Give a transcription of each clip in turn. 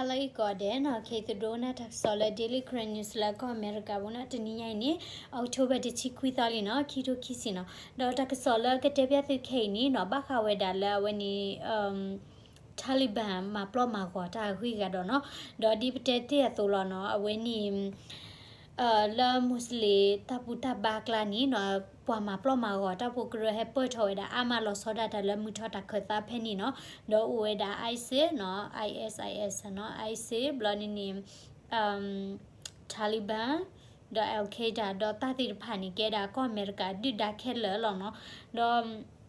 ဟါလၢအဂ့ၤကိးဂၤဒဲးနီၤ, ခဲအံၤသုဒိကနၣ်တၢ်ကစီၣ်လၢ Daily Karen News လၢကီၢ်အမဲရကၤပူၤနီၤ, တနံၤညါအံၤန့ၣ် October တဆံခွံသီလံနီၤ, ခံထိခံဆံနီၤ. ဒီးတၢ်ကစီၣ်လၢကတဲပျၢ်သုခဲအံၤန့ၣ်နီၤ, ဘၣ်ဃးဝဲဒၣ်လၢအဝဲန့ၣ် Taliban မၤပျီၢ်မၤဂီၤတၢ်အဂ့ၢ်အဂၤဒီးနီၤ, ဒီးဒ်ပတဲတ့ၢ်အသိးလီၤနီၤ, အဝဲန့ၣ် လၢ Muslim တၢ်ဘူၣ်တၢ်ဘါကျါန့ၣ်နီၤ, ပှၤမၤပျီၢ်မၤဂီၤတၢ်ဖိကရၢဟဲပၢၢ်ထီၣ်ဝဲဒၣ်အါမးလီၤဆီဒၣ်တၢ်လၢမုၢ်ထီၣ်တၢ်ခၢၣ်သးဖဲန့ၣ်နီၤ, ဒီးအိၣ်ဝဲဒၣ် ISIS နီၤ, ISIS နီၤ, ISIS ဘျီန့ၣ်န့ၣ် Taliban ဒီး Al Qaeda ဒီးတၢ်သ့ၣ်တဖၣ်န့ၣ် ကဲဒၣ်ကီၢ်အမဲရကၤဒုၣ်ဒါခဲလၢာ်လီၤနီၤ, ဒီး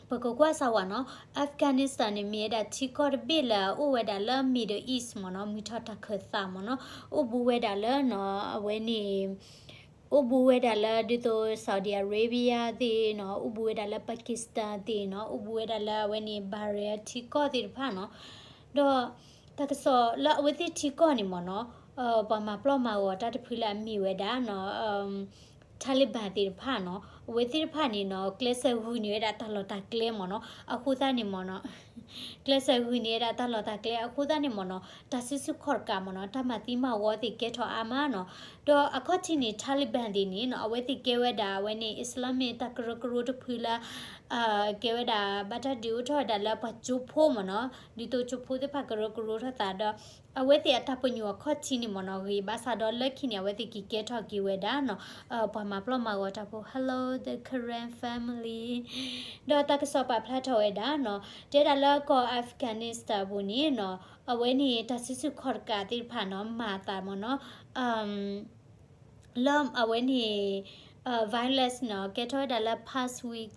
ပကကွၢ်စၢ်ဝဲနီၤ, Afghanistan န့ၣ် မ့ၢ်ဝဲဒၣ်ထံကီၢ်တဘ့ၣ်လၢအအိၣ်ဝဲဒၣ်လၢ Middle East မ့ၢ်နီၤ, မုၢ်ထီၣ်တၢ်ခၢၣ်သးမ့ၢ်နီၤ, အိၣ်ဘူးဝဲဒၣ်လၢနီၤ, အဝဲန့ၣ် အိၣ်ဘူးဝဲဒၣ်လၢဒ်သိး Saudi Arabia သ့ၣ်နီၤ, အိၣ်ဘူးဝဲဒၣ်လၢ Pakistan သ့ၣ်နီၤ, အိၣ်ဘူးဝဲဒၣ်လၢအဝဲန့ၣ် Bahrain ထံကီၢ်သ့ၣ်တဖၣ်နီၤ, ဒီးတၢ်ကစီၣ်လၢအဝဲသ့ၣ်ထံကီၢ်န့ၣ်မ့ၢ်နီၤ, ပှၤမၤပျီၢ်မၤဂီၤတၢ်တဖုလၢအမ့ၢ်ဝဲဒၣ်နီၤ Taliban သ့ၣ်တဖၣ်နီၤ, အဝဲသ့ၣ်တဖၣ်န့ၣ်နီၤ, ကျဲးစၢးဂုာ်န့ၢ်ဝဲဒၣ်တၢ်လီၢ်တၢ်ကျဲမ့ၢ်နီၤ, အဃိသတးန့ၣ်မ့ၢ်နီၤ, ကျဲးစၢးဂုာ်န့ၢ်ဝဲဒၣ်တၢ်လီၢ်တၢ်ကျဲအဃိသတးန့ၣ်မ့ၢ်နီၤ, တၢ်စုဆူၣ်ခီၣ်တကးမ့ၢ်နီၤ, တၢ်မၤသံမၤဝီသ့ၣ်ကဲထီၣ်အါမးနီၤ, ဒီးအခီၣ်ထံးန့ၣ် Taliban သ့ၣ်န့ၣ်နီၤ, အဝဲသ့ၣ်ကဲဝဲဒၣ်အဝဲန့ၣ် Islamic တၢ်ကရၢကရိတဖုလၢ ကဲဝဲဒၣ်ဘၣ်တၢ်ဒုးအိၣ်ထီၣ်ဝဲဒၣ်လၢပှၤကၠိဖိမ့ၢ်နီၤ, ဒ်သိးကၠိဖိသ့ၣ်တဖၣ်ကရၢကရိထီၣ်သးဒီး အဝဲသ့ၣ်အတၢ်ပညိၣ်အခီၣ်ထံးန့ၣ်မ့ၢ်နီၤ, ဂ့ၤဘၣ်ဆၣ်ဒီးလၢခံန့ၣ် အဝဲသ့ၣ်က့ၤကဲထီၣ်က့ၤဝဲဒၣ်နီၤ, ပှၤမၤပျီၢ်မၤဂီၤတၢ်ဖိ Hello the Karen family, ဒီးတၢ်ကစီၣ်ပာ်ဖျါထီၣ်ဝဲဒၣ်နီၤ, တဲဒၣ်လၢကီၢ် Afghanistan ပူၤန့ၣ်နီၤ, အဝဲန့ၣ်တၢ်စုဆူၣ်ခီၣ်တကးသ့ၣ်တဖၣ်နီၤ, မၤအသးမ့ၢ်နီၤ လၢအဝဲန့ၣ် violence နီၤ, ကဲထီၣ်ဝဲဒၣ်လၢ past week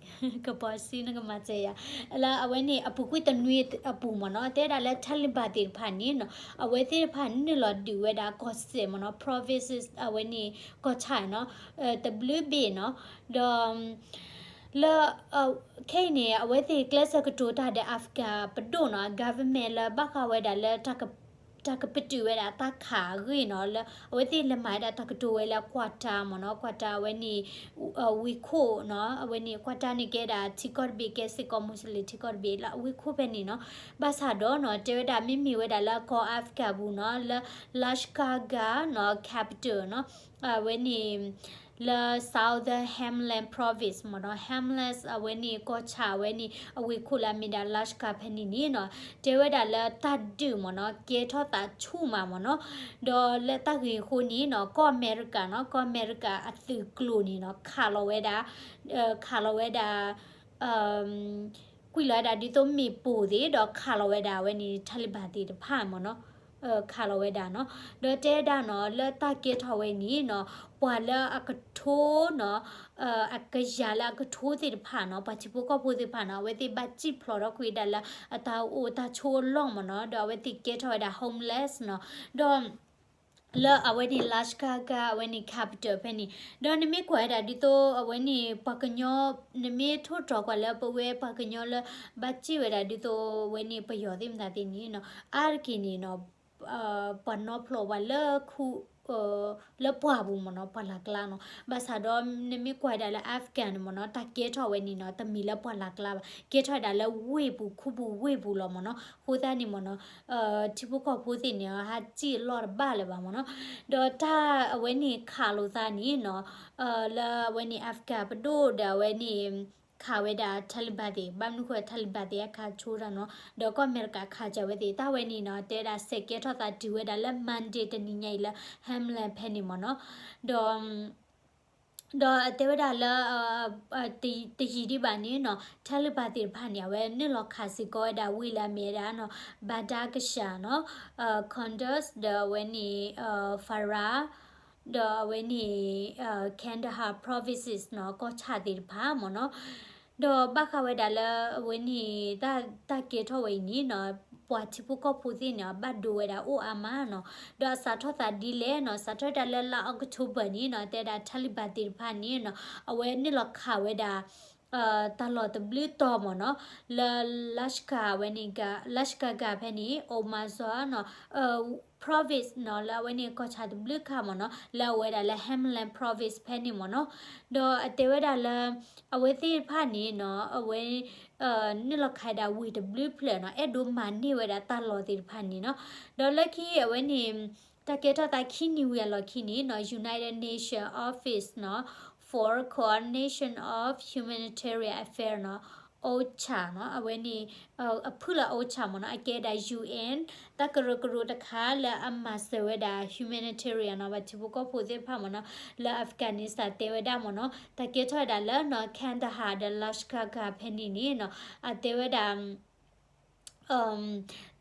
ကပီၤစုနကမၤစၢၤယၤ, လၢအဝဲန့ၣ်အပူၤကွံာ်တနွံအပူၤမ့ၢ်နီၤ, တဲဒၣ်လၢ Taliban သ့ၣ်တဖၣ်န့ၣ်နီၤ, အဝဲသ့ၣ်တဖၣ်နုာ်လီၤဒုးဝဲဒၣ်ကီၢ်စဲၣ်မ့ၢ်နီၤ, provinces အဝဲန့ၣ်ကီၢ်ဆၣ်နီၤ, တဘျုးဘ့ၣ်နီၤ, ဒီး လၢ ခဲအံၤန့ၣ် အဝဲသ့ၣ်ကျဲးစၢးကတိၤတၢ်ဒီး Afghan ပဒိၣ်နီၤ, government လၢဘၣ်ဃးဝဲဒၣ်လၢ တၢ်ကပတုာ်ဝဲဒၣ်တၢ်ခးအဂ့ၢ်နီၤ, လၢအဝဲသ့ၣ်လဲၤမၤဝဲဒၣ်တၢ်ကတိၤဝဲလၢ Quetta မ့ၢ်နီၤ, Quetta အဝဲန့ၣ် ဝ့ၢ်ခိၣ်နီၤ, အဝဲန့ၣ် Quetta န့ၣ်ကဲဒၣ်ထံကီၢ်တဘ့ၣ် ကဲစ့ၢ်ကီး Muslim ထံကီၢ်တဘ့ၣ်လၢအဝ့ၢ်ခိၣ်ဖဲန့ၣ်နီၤ, ဘၣ်ဆၣ်ဒီးနီၤ တဲဝဲဒၣ်မ့မ့ၢ်ဝဲဒၣ်လၢကီၢ် Afghan ပူၤနီၤ, လၢ Lashkar Gah နီၤ capital နီၤ, အဝဲန့ၣ် လၢ Southern Helmand Province မ့ၢ်နီၤ, Helmand အဝဲန့ၣ်ကီၢ်ဆၣ်အဝဲန့ၣ် အဝ့ၢ်ခိၣ်လၢအမ့ၢ်ဒၣ် Lashkar ဖဲန့ၣ်န့ၣ်နီၤ, တဲဝဲဒၣ်လၢတၢ်ဒုးမ့ၢ်နီၤ ကဲထီၣ်သးဆူၣ်မးမ့ၢ်နီၤ, ဒီးလၢတၢ်ဂ့ၢ်အဃိန့ၣ်နီၤ ကီၢ်အမဲရကၤနီၤ, ကီၢ်အမဲရကၤအသုးကျိၤန့ၣ်နီၤ ခးလီၤဝဲဒၣ်, ခးလီၤဝဲဒၣ် ကွံာ်လီၤဝဲဒၣ်ဒ်သိးမ့ၣ်ပိၢ်သ့ၣ် ဒီးခးလီၤဝဲဒၣ်အဝဲန့ၣ် Taliban သ့ၣ်တဖၣ်မ့ၢ်နီၤ, ခးလီၤဝဲဒၣ်နီၤ, ဒီးတဲဒၣ်နီၤ လၢတၢ်ကဲထီၣ်ဝဲန့ၣ်နီၤ ပှၤလၢအကထိနီၤ, အကယၤလၢအကထိသ့ၣ်တဖၣ်နီၤ, ပှၤထံဖိကီၢ်ဖိသ့ၣ်တဖၣ်နီၤ အဝဲသ့ၣ်ဘၣ်စံၣ်ဖျိးထီၣ်ကွံာ်ဒၣ်လၢအတၢ်အိၣ်တၢ်ဆိးအလီၢ်မ့ၢ်နီၤ, ဒီးအဝဲသ့ၣ်ကဲထီၣ်ဝဲဒၣ် homeless နီၤ, ဒီး လၢအဝဲန့ၣ် Lashkar Gah အဝဲန့ၣ် capital ဖဲန့ၣ်, ဒီးနမ့ၢ်ကွၢ်ဝဲဒၣ်ဒ်သိးအဝဲန့ၣ် ပှၤကညီ, နမ့ၢ်ထိၣ်တီၤကွၢ်လၢပဝဲပှၤကညီလၢ ဘၣ်စံၣ်ဝဲဒၣ်ဒ်သိးအဝဲန့ၣ်ပယီၤသ့ၣ်မတၤသ့ၣ်န့ၣ်နီၤ, အါတက့ၢ်န့ၣ်နီၤ ပှၤနီဖျိးပှၤလၢခူ, လၢပှၢ်ပူၤမ့ၢ်နီၤ, ပှၢ်လၢ်ကျါနီၤ, ဘၣ်ဆၣ်ဒီးနမ့ၢ်ကွၢ်ဝဲဒၣ်လၢ Afghan န့ၣ်မ့ၢ်နီၤ, တၢ်ကဲထီၣ်ဝဲန့ၣ်နီၤ တမ့ၢ်လၢပှၢ်လၢ်ကျါဘၣ်, ကဲထီၣ်ဝဲဒၣ်လၢဝ့ၢ်ပူၤ ခူပူၤဝ့ၢ်ပူၤလီၤမ့ၢ်နီၤ, အဃိသတးန့ၣ်မ့ၢ်နီၤ ထံဖိကီၢ်ဖိသ့ၣ်န့ၣ် ဟးစံၣ်အလီၢ်တဘၣ်လၢၤဘၣ်မ့ၢ်နီၤ, ဒီးတၢ်အဝဲန့ၣ်ခးလိာ်သးန့ၣ်နီၤ, လၢအဝဲန့ၣ် Afghan ပဒိၣ်ဒီးအဝဲန့ၣ် ခးဝဲဒၣ် Taliban သ့ၣ်, ဘၣ်မနုၤဃိ Taliban သ့ၣ်အခးဆိတၢ်နီၤ, ဒီးကီၢ်အမဲရကၤခးစၢၤဝဲသ့ၣ်, တၢ်ဝဲန့ၣ်နီၤ တဲဝဲဒၣ်စဲးကဲထီၣ်သးတုၤဝဲဒၣ်လၢ Monday တနံၤညါအံၤလၢ Helmand ဖဲန့ၣ်မ့ၢ်နီၤ, ဒီး ဒီးတဲဝဲဒၣ်လၢ တယံာ်ဒံးဘၣ်န့ၣ်နီၤ Taliban သ့ၣ်တဖၣ်န့ၣ် အဝဲနုာ်လီၤခးစ့ၢ်ကီးဝဲဒၣ်ဝ့ၢ်လၢအမ့ၢ်ဝဲဒၣ်နီၤ Badakshan နီၤ, Kunduz ဒီးအဝဲန့ၣ် Faryab ဒီးအဝဲန့ၣ် Kandahar provinces နီၤ ကီၢ်ဆၣ်သ့ၣ်တဖၣ်မ့ၢ်နီၤ, ဒီးဘၣ်ဃးဝဲဒၣ်လၢအဝဲန့ၣ် တၢ်ကဲထီၣ်ဝဲအံၤန့ၣ်နီၤ ပှၤထံဖိကီၢ်ဖိသ့ၣ်န့ၣ် ဘၣ်ဒိဝဲဒၣ်အိၣ်အါမးနီၤ, ဒီးအစးထီၣ်သးဒ်လဲၣ်နီၤ စးထီၣ်ဝဲဒၣ်လၢလါ October န့ၣ်နီၤ တဲဒၣ် Taliban သ့ၣ်တဖၣ်န့ၣ်နီၤ အဝဲနုာ်လီၤခးဝဲဒၣ် တၢ်လီၢ်တဘျုးတီၤမ့ၢ်နီၤ, လၢ Lashkar ဝဲန့ၣ် Lashkar Gah ဖဲန့ၣ် Omar Zor နီၤ province နီၤ လၢအဝဲန့ၣ်ကီၢ်ဆၣ်တဘျုးခါမ့ၢ်နီၤ လၢအဝဲဒၣ်လၢ Helmand Province ဖဲန့ၣ်မ့ၢ်နီၤ, ဒီးအတဲဝဲဒၣ်လၢ အဝဲသ့ၣ်တဖၣ်န့ၣ်နီၤ အဝဲ နုာ်လီၤခးဒၣ်ဝ့ၢ်တဘျုးဖျၢၣ်နီၤ အဲၣ်ဒိးမၤန့ၢ်ဝဲဒၣ်တၢ်လီၢ်သ့ၣ်တဖၣ်န့ၣ်နီၤ, ဒီးလၢခံအဝဲန့ၣ် တၢ်ကဲထီၣ်သးခံနံၣ်ဝံၤအလီၢ်ခံန့ၣ်နီၤ United Nations Office နီၤ for Coordination of Humanitarian Affairs နီၤ OCHA နီၤ အဝဲန့ၣ် အဖုၣ်လၢ OCHA မ့ၢ်နီၤ အကဲဒၣ် ယူၣ်အ့ၣ် တၢ်ကရၢကရိတခါလၢအမၤစၢၤဝဲဒၣ် humanitarian နီၤ ပှၤထံဖိကီၢ်ဖိသ့ၣ်တဖၣ်မ့ၢ်နီၤ လၢ Afghanistan တဲဝဲဒၣ်မ့ၢ်နီၤ တၢ်ကဲထီၣ်ဝဲဒၣ်လၢနီၤ Kandahar ဒီး Lashkar Gah ဖဲန့ၣ်န့ၣ်နီၤ အတဲဝဲဒၣ်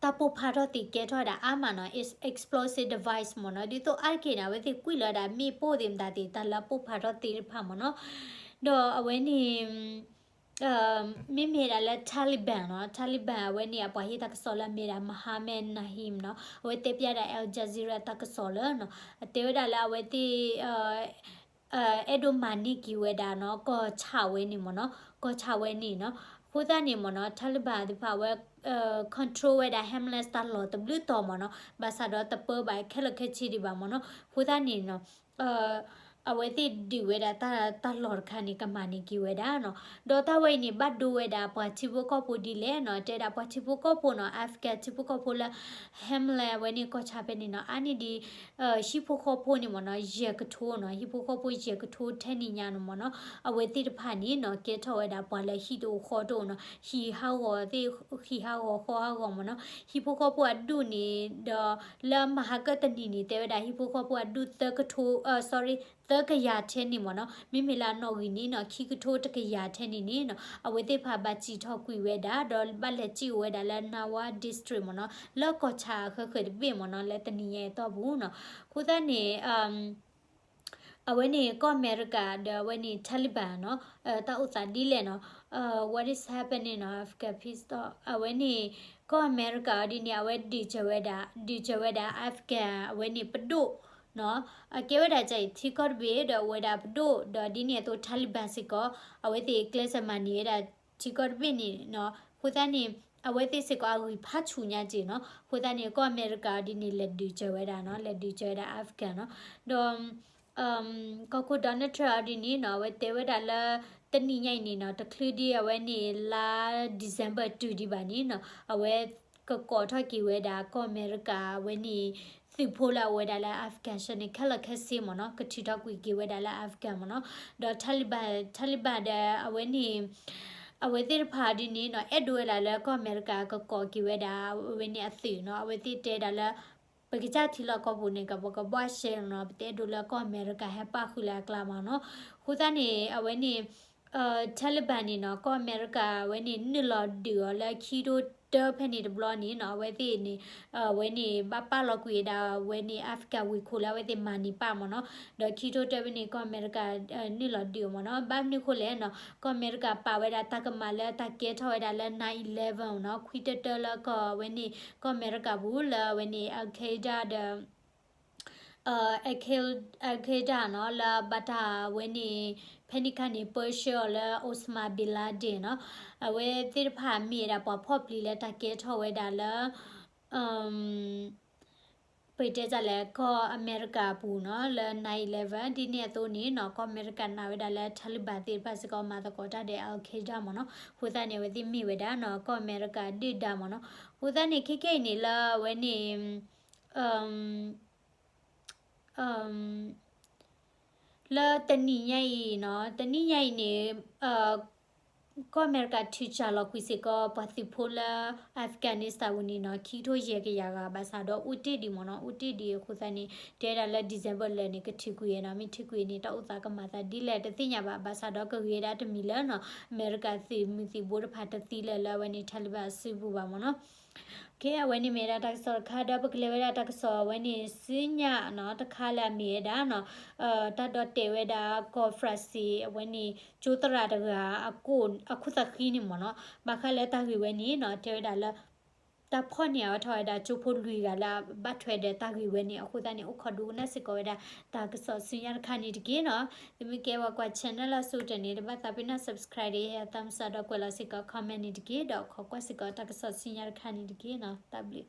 တၢ်ပိၢ်ဖးထီၣ်သ့ၣ်ကဲထီၣ်ဝဲဒၣ်အါမးနီၤ explosive device မ့ၢ်နီၤ ဒ်သိးအါတက့ၢ်န့ၣ် အဝဲသ့ၣ်ကွံာ်လီၤဝဲဒၣ်မ့ၣ်ပိၢ်သ့ၣ်မတၤသ့ၣ် တၢ်လၢအပိၢ်ဖးထီၣ်သ့ၣ်တဖၣ်မ့ၢ်နီၤ ဒီးအဝဲန့ၣ် မ့မ့ၢ်ဒၣ်လၢ Taliban နီၤ Taliban အဝဲန့ၣ် အပှၤဟ့ၣ်တၢ်ကစီၣ်လၢအမ့ၢ်ဒၣ် Mohammad Naeem နီၤ အဝဲတဲဖျါဒၣ် Al Jazeera တၢ်ကစီၣ်လၢနီၤ အတဲဝဲဒၣ်လၢအဝဲသ့ၣ် အဲၣ်ဒိးမၤန့ၢ်က့ၤဝဲဒၣ်နီၤ ကီၢ်ဆၣ်ဝဲန့ၣ်မ့ၢ်နီၤ ကီၢ်ဆၣ်ဝဲန့ၣ်နီၤ အဃိသတးန့ၣ်မ့ၢ်နီၤ Taliban သ့ၣ်တဖၣ်အဝဲ control ဝဲဒၣ် Helmand တၢ်လီၢ်တဘျုးတီၤမ့ၢ်နီၤ ဘၣ်ဆၣ်ဒီးတပၢဘၣ်ခဲလၢာ်ခဲဆ့ဒံးဘၣ်မ့ၢ်နီၤ အဃိသတးန့ၣ်နီၤ အဝဲသ့ၣ်ဒုးဝဲဒၣ်တၢ်လီၢ်တခါန့ၣ် ကမၤန့ၢ်က့ၤဝဲဒၣ်နီၤ ဒီးတၢ်ဝဲအံၤန့ၣ် ဘၣ်ဒိဝဲဒၣ်ပှၤထံဖိကီၢ်ဖိဒ်လဲၣ်နီၤ တဲဒၣ်ပှၤထံဖိကီၢ်ဖိနီၤ Afghan ထံဖိကီၢ်ဖိလၢ Helmand ဝဲန့ၣ်ကီၢ်ဆၣ်ဖဲန့ၣ်နီၤ အါန့ၢ်ဒံး ဟံၣ်ဖိဃီဖိန့ၣ်မ့ၢ်နီၤ ယဲၢ်ကထိနီၤ ဟံၣ်ဖိဃီဖိယဲၢ်ကထိထဲန့ၣ်ညါန့ၣ်မ့ၢ်နီၤ အဝဲသ့ၣ်တဖၣ်န့ၣ်နီၤ ကဲထီၣ်ဝဲဒၣ်ပှၤလၢဟံၣ်တအိၣ်ဃီတအိၣ်နီၤ ဟံၣ်ဟးဂီၤသ့ၣ် ဟံၣ်ဟးဂီၤဃီဟးဂီၤမ့ၢ်နီၤ ဟံၣ်ဖိဃီဖိအဒူၣ်န့ၣ် ဒီးလၢမဟါကတနံၤန့ၣ် တဲဝဲဒၣ်ဟံၣ်ဖိဃီဖိအဒူၣ်သၢကထိ sorry သၢကယၤထဲန့ၣ်မ့ၢ်နီၤ မ့မ့ၢ်လၢအနီၣ်ဂံၢ်န့ၣ်နီၤ ခံကထိတကယၤထဲန့ၣ်န့ၣ်နီၤ အဝဲသ့ၣ်တဖၣ်ဘၣ်စံၣ်ထီၣ်ကွံာ်ဝဲဒၣ် ဒီးဘၣ်လဲၤစံၣ်အိၣ်ဝဲဒၣ်လၢ Nawar District မ့ၢ်နီၤ လၢကီၢ်ဆၣ်အဃၢၤဃၢၤတဘ့ၣ်မ့ၢ်နီၤ လၢတနံၤညါအံၤအတီၢ်ပူၤနီၤ အဃိသတးန့ၣ် အဝဲန့ၣ်ကီၢ်အမဲရကၤဒီးအဝဲန့ၣ် Taliban နီၤ တၢ်အိၣ်သးဒ်လဲၣ်နီၤ what is happening နီၤ Afghan peace talk အဝဲန့ၣ် ကီၢ်အမဲရကၤအီၤဒ်န့ၣ် အဝဲဒုးစၢၤဝဲဒၣ် ဒုးစၢၤဝဲဒၣ် Afghan အဝဲန့ၣ်ပဒိၣ်နီၤ အကဲဝဲဒၣ်ကအံၤထံကီၢ်တဘ့ၣ်ဒီးအိၣ်ဝဲဒၣ်ပဒိၣ် ဒီးဒ်န့ၣ်အသိး Taliban စ့ၢ်ကီး အဝဲသ့ၣ်ကျဲးစၢးမၤန့ၢ်ဝဲဒၣ်ထံကီၢ်တဘ့ၣ်န့ၣ်နီၤ အဃိသတးန့ၣ် အဝဲသ့ၣ်စ့ၢ်ကီးအဂံၢ်ဖးဆူၣ်ညါက့ၤနီၤ အဃိသတးန့ၣ် ကီၢ်အမဲရကၤအီၤဒ်န့ၣ် လဲၤဒုးစၢၤဝဲဒၣ်နီၤ လဲၤဒုးစၢၤဝဲဒၣ် Afghan နီၤ ဒီး ကီၢ်ခိၣ် Donald Trump အီၤဒ်န့ၣ်နီၤ အဝဲတဲဝဲဒၣ်လၢ တနံၤညါအံၤန့ၣ်နီၤ တချုးဒံးအဝဲန့ၣ် လါ December တုၤဒံးဘၣ်န့ၣ်နီၤ အဝဲကကိးထီၣ်က့ၤဝဲဒၣ် ကီၢ်အမဲရကၤအဝဲန့ၣ် သုးဖိလၢအအိၣ်ဝဲဒၣ်လၢ Afghanistan န့ၣ် ခဲလၢာ်ခဲဆ့မ့ၢ်နီၤ ကထုးထီၣ်ကွံာ်က့ၤဝဲဒၣ်လၢ Afghan မ့ၢ်နီၤ ဒီး Taliban Taliban ဒီးအဝဲန့ၣ် အဝဲသ့ၣ်တဖၣ်ဒ်န့ၣ်နီၤ အဲၣ်ဒိးဝဲဒၣ်လၢကီၢ်အမဲရကၤကကိးက့ၤဝဲဒၣ် အဝဲန့ၣ်အသုးနီၤ အဝဲသ့ၣ်တဲဒၣ်လၢ ပကစၢ်ထံလီၢ်ကီၢ်ပူၤန့ၣ် ကဘီကဘီရှဲနီၤ ပတအဲၣ်ဒိးလၢကီၢ်အမဲရကၤဟဲပာ်ဃုာ်လၢအကျါမ့ၢ်နီၤ အဃိသတးန့ၣ် အဝဲန့ၣ် Taliban န့ၣ်နီၤ ကီၢ်အမဲရကၤအဝဲန့ၣ် နုာ်လီၤဒုးအီၤလၢခံထိတၢဖဲန့ၣ်တဘျီန့ၣ်နီၤ အဝဲသ့ၣ်န့ၣ် အဝဲန့ၣ် ဘၣ်ပာ်လီၤကွံာ်ဝဲဒၣ်အဝဲန့ၣ် Afghan ဝ့ၢ်ခိၣ်လၢအဝဲသ့ၣ်မၤန့ၢ်ပာ်မ့ၢ်နီၤ ဒီးခံထိတၢဖဲန့ၣ် ကီၢ်အမဲရကၤ နုာ်လီၤဒုးအီၤမ့ၢ်နီၤ ဘၣ်မနုၤဃိလဲၣ်နီၤ ကီၢ်အမဲရကၤပာ်ဝဲဒၣ်တၢ်ကမၣ်လၢတၢ်ကဲထီၣ်ဝဲဒၣ်လၢ nine eleven နီၤ ခွံတၢတၢလၢကီၢ်အဝဲန့ၣ် ကီၢ်အမဲရကၤပူၤလၢအဝဲန့ၣ် Al Qaeda ဒီး Al Qaeda နီၤ လၢဘၣ်တၢ်ဝဲန့ၣ် ဖဲန့ၣ်ခါန့ၣ် ပၢဆှၢအီၤလၢ Osama bin Laden နီၤ အဝဲသ့ၣ်တဖၣ်မ့ၢ်ဝဲဒၣ်ပှၤဖီၣ်ပျံၤလၢတၢ်ကဲထီၣ်ဝဲဒၣ်လၢ ပတဲတၢ်လဲၣ် ကီၢ်အမဲရကၤအပူၤနီၤ လၢ nine eleven ဒ်န့ၣ်အသိးန့ၣ်နီၤ ကီၢ်အမဲရကၤနာ်ဝဲဒၣ်လၢ Taliban သ့ၣ်တဖၣ်စ့ၢ်ကီး မၤသကိးတၢ်ဒီး Al Qaeda မ့ၢ်နီၤ အဃိသတးန့ၣ် အဝဲသ့ၣ်မ့ၢ်ဝဲဒၣ်နီၤ ကီၢ်အမဲရကၤဒုၣ်ဒါမ့ၢ်နီၤ အဃိသတးန့ၣ် ခဲကနံၣ်အံၤန့ၣ် လၢအဝဲန့ၣ် လၢတနံၤညါအံၤနီၤ တနံၤညါအံၤန့ၣ် ကီၢ်အမဲရကၤထုးစၢ်လီၤကွံာ်စ့ၢ်ကီး ပှၤသုးဖိလၢ Afghanistan ပူၤန့ၣ်နီၤ ခံကထိယဲၢ်ကယၤဂၤ ဘၣ်ဆၣ်ဒီးအိၣ်တ့ၢ်ဒံးမ့ၢ်နီၤ အိၣ်တ့ၢ်ဒံးအဃိသတးန့ၣ် တဲဝဲဒၣ်လၢ December လၢာ်န့ၣ် ကထုးကွံာ်နီၤ မ့ၢ်ထုးကွံာ်န့ၣ် တၢ်အိၣ်သးကမၤသးဒ်လဲၣ်တသ့ၣ်ညါဘၣ် ဘၣ်ဆၣ်ဒီးကဂ့ၤဒၣ်တမံၤလၢနီၤ အမဲရကၤသုးမုၢ်သံၣ်ဘိတဖၣ်တသံလၢာ်လၢအဝဲန့ၣ် Taliban အစုပူၤဘၣ်မ့ၢ်နီၤ ကဲ အဝဲန့ၣ်မ့ၢ်ဒၣ်တၢ်ကစီၣ်တခါ ဒီးပကလဲၤဝဲဒၣ်တၢ်ကစီၣ်အဝဲန့ၣ် ဆူညါနီၤတခါလၢအမ့ၢ်ဝဲဒၣ်နီၤ တၢ်ဒီးတဲာ်ဝဲဒၣ်ကီၢ် France အဝဲန့ၣ် ကၠိသရၣ်တဂၤ အခိၣ်သးဃံန့ၣ်မ့ၢ်နီၤ ဘၣ်ဃးလၢတၢ်ဂ့ၢ်ဝဲန့ၣ်နီၤ တဲဝဲဒၣ်လၢ တၢ်ဖီၣ်န့ၢ်အီၤထီၣ်ဝဲဒၣ်ကၠိဖိလွံၢ်ဂၤလၢအဘၣ်ထွဲဒီးတၢ်ဂ့ၢ်ဝဲန့ၣ် အဃိသတးန့ၣ် အိၣ်ခိးဒိကနၣ်စ့ၢ်ကီးဝဲဒၣ်တၢ်ကစီၣ်ဆူညါတခါန့ၣ်တက့ၢ်နီၤ. သုမ့ၢ်ကဲပှၤကွၢ် channel လၢအဆိကတၢၢ်န့ၣ် တဘၣ်သးပ့ၤနီၣ် subscribe ဒီး ဟ့ၣ် thumbs up ဒီးကွဲးလီၤစ့ၢ်ကီး comment န့ၣ်တက့ၢ်. ဒီးခိးကွၢ်စ့ၢ်ကီးတၢ်ကစီၣ်ဆူညါတခါန့ၣ်တက့ၢ်နီၤ. တၢ်ဘျုး